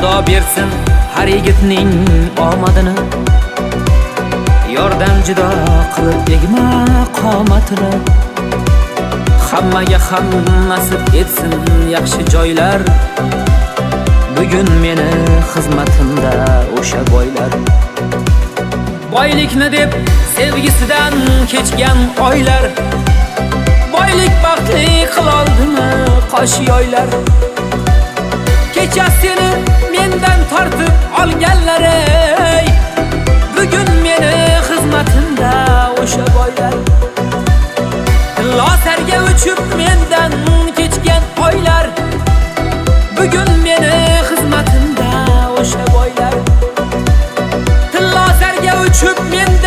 Xudo bersin har yigitning omadini, yordan judo qilib egma qomatini. Hammaga ham nasib etsin yaxshi joylar. Bugun meni xizmatimda o'sha boylar. Boylikni deb sevgisidan kechgan oylar, boylik baxtli qiloldimi qosh yoylar. Kecha seni mendan tortib olganlar ey, bugun meni xizmatimda o'sha boylar. Losarga uchib mendan kechgan oylar, bugun meni xizmatimda o'sha boylar. Losarga uchib mendan